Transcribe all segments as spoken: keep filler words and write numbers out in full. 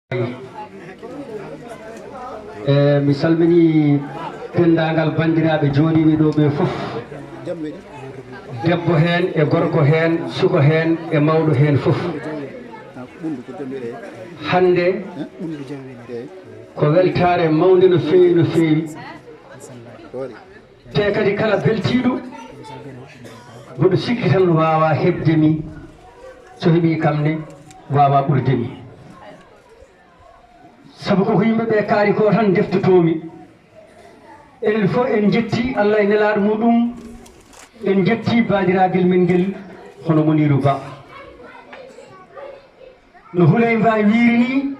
E, mi salminii denndaangal banndiraaɓe jooɗiiɓe ɗoo ɓee fof, debbo heen e gorko heen, suka heen e mawɗo heen fof. Hannde ko weltaare mawnde no feewi, no feewi. Te kadi kala beltiiɗo, mboɗo sikki tan waawaa heɓde mi, so heɓii kam ne, waawaa ɓurde mi. Sabu ko ko yimɓe ɓe kaari ko tan ndeftotoomi. Enen fof en njettii Allah e nelaaɗo muɗum, en njettii baadiraagel men ngel, hono Muniiru Ba. No Huley Mbaay wiiri nii,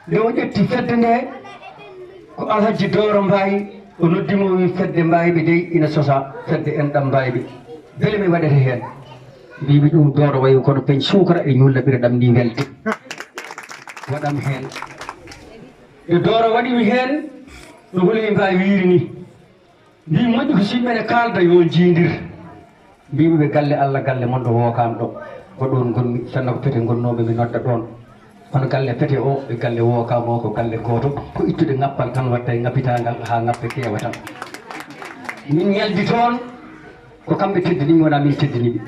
nde o ƴetti fedde nde, ko Alhajji Dooro Mbaay, o noddi mo, o wi, "Fedde Mbaayɓe dey ina sosa, fedde enɗam Mbaayɓe. Mbele mi waɗete heen?" Mbiimi, "Ɗum Dooro wayi kono peñ suukara e ñulla ɓira ɗam nii welde. Waɗam heen." Nde Dooro waɗi mi heen, no Huley Mbaay wiiri nii. Mbii, "Moƴƴi ko so yimɓe ne kaalda, yo njiindir." Mbiimi ɓe, "Galle Allah, galle mon ɗo Wookaam ɗo. Ko ɗoon ngonmi, sinno ko Pete ngonnoomi, mi nodda ɗoon. Kono galle Pete o e galle Wookaam o ko galle gooto. Ko ittude ŋappal tan watta e ŋappitaangal haa ŋappe keewa tan." Min ñaldi toon, ko kamɓe teddini mi, wonaa min teddini ɓe.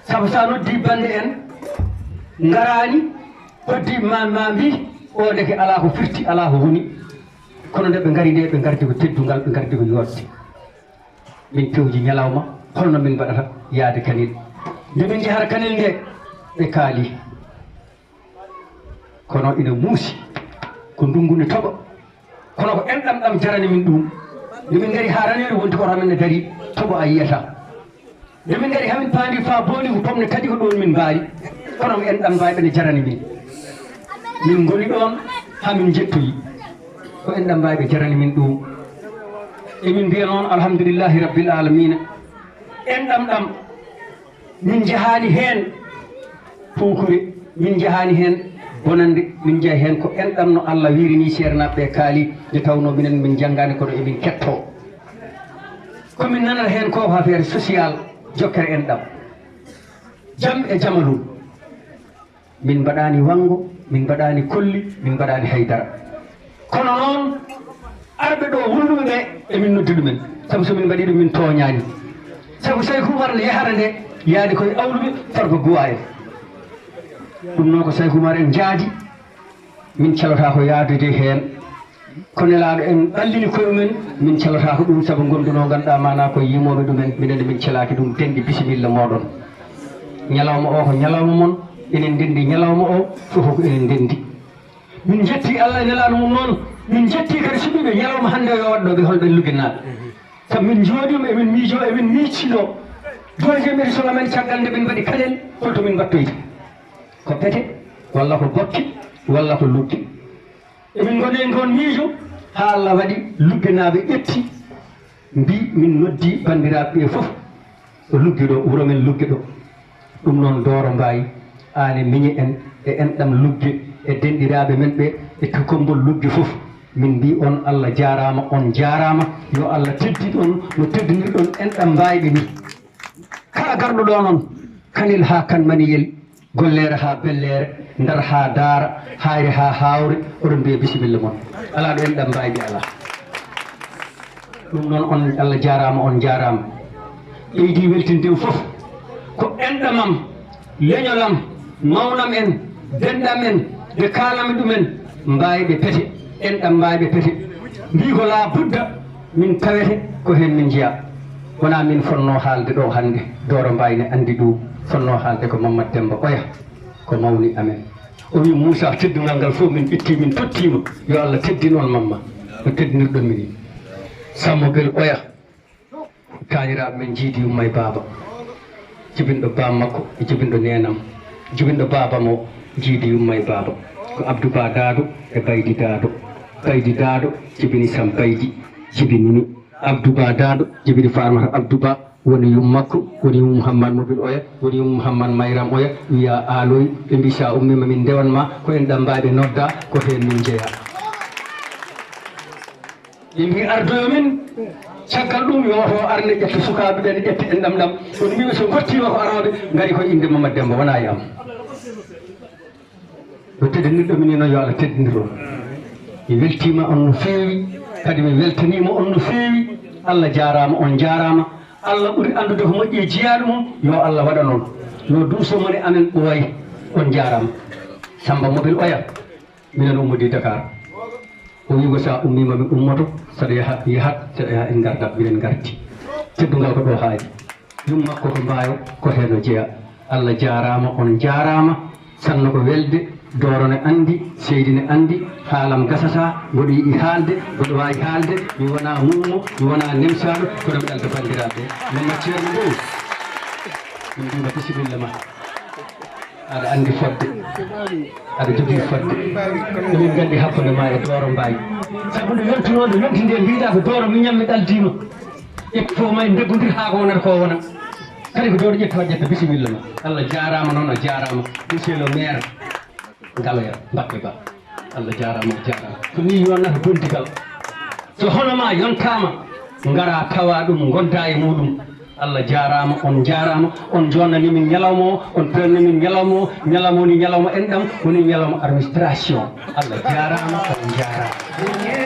Sabu so a noddii bannde en, ngaraani, hoddii ma, ma mbii, "O ndeke alaa ko firti, alaa ko woni." Kono nde ɓe ngari nde, ɓe ngardi ko teddungal, ɓe ngardi ko yooɗde. Min pewji ñalawma, holno min mbaɗata yahde Kanel. Nde min njahata Kanel nde, ɓe kaali. Kono ina muusi, ko ndunngu ne toɓa. Kono ko enɗam ɗam jarani min ɗum. Nde min ngari haa Raneeru, wonti ko ramen ne darii, toɓo a yiyata. Nde min ngari haa min paandi faa booni ko pom ne kadi ko ɗoon min mbaari. Kono ko enɗam Mbaayɓe ne jarani min. Min ngoni ɗoon haa min njettoyi. Ko enɗam Mbaayɓe jarani min ɗum. Emin mbiya noon, alhamdulillahi rabbil aalamiina. Enɗam ɗam, min njahaani heen puukure, min njahaani heen bonannde, min njahi heen ko enɗam no Allah wiiri nii, seernaaɓe ɓe kaali, nde tawnoo minen min njanngaani kono emin kettoo. Ko min nanata heen ko affaire social, jokkere enɗam. Jam e jamalun. Min mbaɗaani wanngo, min mbaɗaani kolli, min mbaɗaani haydara. Kono noon, arɓe ɗo wulluɓe ɓe, emin noddi ɗumen. Sabu so min mbaɗii ɗum, min tooñaani. Sabu Sayku Umar nde yahata nde, yaadi koye awluɓe Farba Guwa en. Ɗum noon ko Sayku Umar en njaadi, min calotaako yaadude heen. Ko nelaaɗo en ɓallini koye mumen, min calotaako ɗum, sabu ngondunoo ngannduɗaa maanaa ko yimooɓe ɗumen, minen min calaaki ɗum. Denɗi, bisimilla mooɗon. Ñalawma o ko ñalawma mon, enen ndenndi ñalawma o, fof ko enen ndenndi. Min njettii Allah e nelaaɗo mum noon, min njettii kadi suɓiiɓe ñalawma hannde o yo waɗ ɗo ɓe holɓe lugginnaaɓe. Sabu min njooɗiima, emin miijoo, emin miijtinoo. Deuxième édition amen, caggal nde min mbaɗi Kanel, holto min mbattoyta? Ko Pete, walla ko Bokke, walla ko Lugge? Emin ngoni e ngoon miijo haa Allah waɗi Luggenaaɓe ƴetti, mbii, min noddi banndiraaɓe ɓee fof ɗo Lugge ɗo, wuro men Lugge ɗo. Ɗum noon, Dooro Mbaay, aan e miñe en, e enɗam Lugge, e denɗiraaɓe men ɓe, e kombol Lugge fof, min mbii on Allah jaaraama, on njaaraama, yo Allah teddin on no teddinirɗon enɗam Mbaayɓe nii. Kala garɗo ɗo noon, Kanel haa Kan Maniyel, Golleere haa Belleere, Ndar haa Daara, Haayre haa Haawre, oɗon mbiya bisimilla mon. Alaa ɗo enɗam Mbaayɓe alaa. Ɗum noon, on Allah jaaraama, on njaaraama. Ɓeydi weltinde fof ko enɗam am, leñol am, mawnam en, denɗam en, ɓe kaalami ɗumen, Mbaayɓe Pete, enɗam Mbaayɓe Pete. Mbii ko laa budda min tawete ko heen min njeyaa. Wonaa min fotnoo haalde ɗo hannde, Dooro Mbaay ne anndi ɗum, fotnoo haalde ko Mammad Demmba Oya, ko mawni amen. O wii, "Muusaa, teddungal ngal fof min ƴettii, min tottii mo, yo Allah teddin on, Mamma, no teddinirɗon mi nii." Sammo Bel Oya, taaniraaɓe men, Jiidi Yumma e Baaba, jibinɗo baam makko e jibinɗo neenam, jibinɗo baabam o, Jiidi Yumma e Baaba, ko Abdou Ba Daado e Baydi Daado. Baydi Daado jibini Sam Baydi, jibini mi. Abdou Ba Daado jibini Farmata Abdou Ba, woni yum makko, woni yum Mouhammad Mobil Oya, woni yum Mouhammad Mayram Oya, wiya Aaloy, ɓe mbi sa ummiima min ndewan ma, ko enɗam Mbaayɓe nodda, ko heen min njeyaa. Ɓe mbi ardoyo min, caggal ɗum yo oto arne ƴetta sukaaɓe ɓe, ne ƴetta enɗam ɗam. Kono mbiɓe so ngottiima ko arooɓe, ngari koye innde Mamad Demmba, wonaa e am. Ko teddinirɗo min noon, yo Allah teddinir on. Mi weltiima on no feewi, kadi mi weltaniima on no feewi. Allah jaaraama, on jaaraama. Allah ɓuri anndude ko moƴƴi e jiyaaɗo mum, yo Allah waɗan on. Yo duuso mone amen ɓooy, on jaaraama. Samba Mobile Oil, minen ummodii Dakar. O wi ko so a ummiima mi ummoto, saɗa yaha yahat, saɗa yaha en ngardat, minen ngarti. Teddungal ko ɗo haaɗi. Yum makko ko Mbaayo, ko heen o jeyaa. Allah jaaraama, on jaaraama. Sanno ko welde, Dooro ne anndi, Seydi ne anndi, haalam gasataa, mboɗo yiɗi haalde, mboɗo waawi haalde, mi wonaa muumo, mi wonaa nemsaaɗo, kono mbiɗa alda banndiraaɓe. Mamma Ceerno Mbow, min mbiima bisimilla ma. Aɗa anndi fodde, aɗa jogii fodde. Emin nganndi hakkunde ma e Dooro Mbaay. Sabu nde yontunoo, nde yonti nde mbiɗa ko Dooro miñam mi ɗaldiima. Ƴetti fof ma en ndeggondir haa ko wonata ko wona. Kadi ko Dooro ƴetti o ƴetta, bisimilla ma. Allah jaaraama noon, a jaaraama. Monsieur le maire, Galoya Mbakke Ba. Allah jaaraama, a jaaraama. Ko nii yonnata gondigal. So hono ma yontaama, ngara tawa ɗum, ngonda e muɗum. Allah jaaraama, on jaaraama, on jonnani min ñalawma o, on peewni min ñalawma o, ñalawma woni ñalawma enɗam, woni ñalawma administration. Allah jaaraama, on jaaraama.